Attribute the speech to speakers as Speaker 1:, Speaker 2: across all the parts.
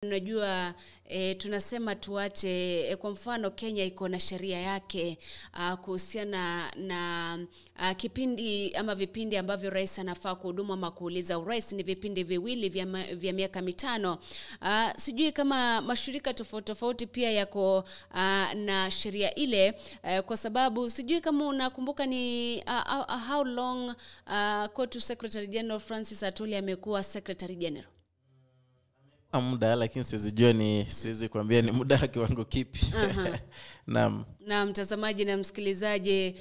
Speaker 1: Unajua, tunasema tuache, kwa mfano Kenya iko na sheria yake kuhusiana na kipindi ama vipindi ambavyo rais anafaa kuhudumu ama kuuliza urais ni vipindi viwili vya miaka 5. Sijui kama mashirika tofauti tofauti pia yako na sheria ile, kwa sababu sijui kama unakumbuka ni how long COTU Secretary General Francis Atwoli amekuwa Secretary General.
Speaker 2: Muda, lakini siwezi ni siwezi kuambia ni muda wa kiwango kipi. Naam.
Speaker 1: Na mtazamaji na msikilizaji,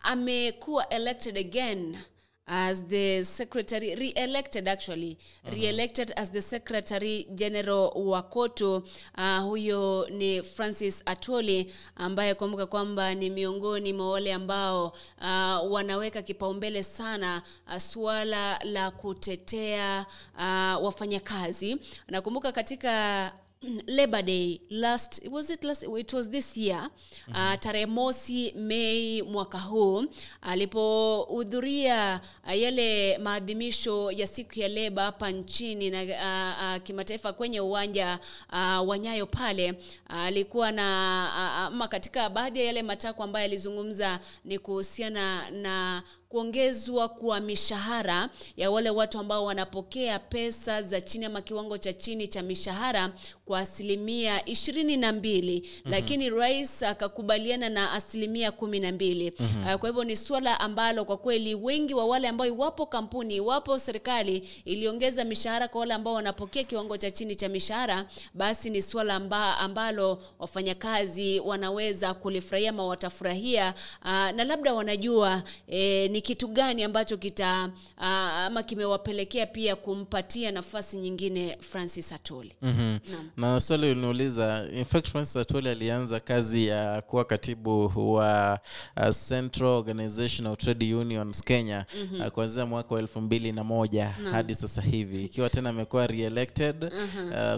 Speaker 1: amekuwa elected again as the secretary, re-elected actually, re-elected as the Secretary General wa COTU. Huyo ni Francis Atwoli ambaye kumbuka kwamba ni miongoni mwa wale ambao wanaweka kipaumbele sana suala la kutetea wafanyakazi. Nakumbuka katika Labor Day last, was it last, it was this year, tarehe 1 Mei mwaka huu, alipohudhuria yale maadhimisho ya siku ya leba hapa nchini na kimataifa kwenye uwanja wa Nyayo pale, alikuwa na ama katika baadhi ya yale matakwa ambayo alizungumza ni kuhusiana na kuongezwa kwa mishahara ya wale watu ambao wanapokea pesa za chini ama kiwango cha chini cha mishahara kwa 22%, lakini rais akakubaliana na 12%. Kwa hivyo ni suala ambalo kwa kweli wengi wa wale ambao, iwapo kampuni, iwapo serikali iliongeza mishahara kwa wale ambao wanapokea kiwango cha chini cha mishahara, basi ni suala ambalo wafanyakazi wanaweza kulifurahia ama watafurahia, na labda wanajua ni kitu gani ambacho kita ama kimewapelekea pia kumpatia nafasi nyingine Francis Atwoli.
Speaker 2: Na swali uliniuliza, in fact Francis Atwoli alianza kazi ya kuwa katibu wa Central Organization of Trade Unions Kenya kuanzia mwaka wa 2001 hadi sasa hivi, ikiwa tena amekuwa re-elected,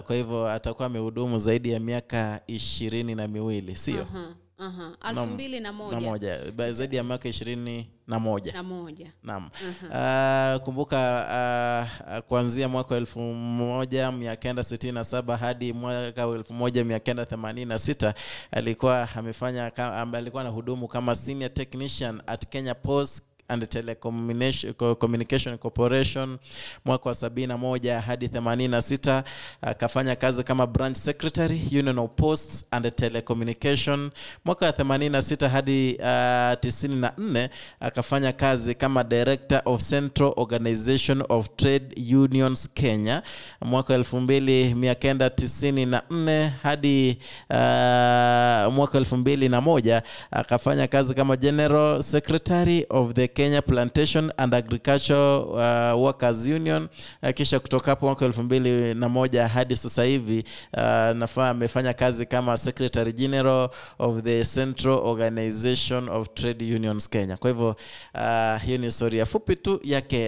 Speaker 2: kwa hivyo atakuwa amehudumu zaidi ya miaka 22, sio?
Speaker 1: 2001.
Speaker 2: Na moja. Zaidi ya miaka 21.
Speaker 1: Na moja.
Speaker 2: Naam. Kumbuka kuanzia mwaka wa 1967 hadi mwaka wa 1986 alikuwa anahudumu kama senior technician at Kenya Post and Telecommunication Corporation. Mwaka wa 71 hadi 86 akafanya kazi kama branch secretary, Union of Posts and Telecommunication. Mwaka wa 86 hadi 94 akafanya kazi kama director of Central Organization of Trade Unions Kenya. Mwaka wa 2994 hadi mwaka 2001 akafanya kazi kama general secretary of the Kenya Plantation and Agricultural Workers Union. Kisha kutoka hapo mwaka 2001 hadi sasa hivi nafaa amefanya kazi kama Secretary General of the Central Organization of Trade Unions Kenya. Kwa hivyo hiyo ni historia fupi tu yake.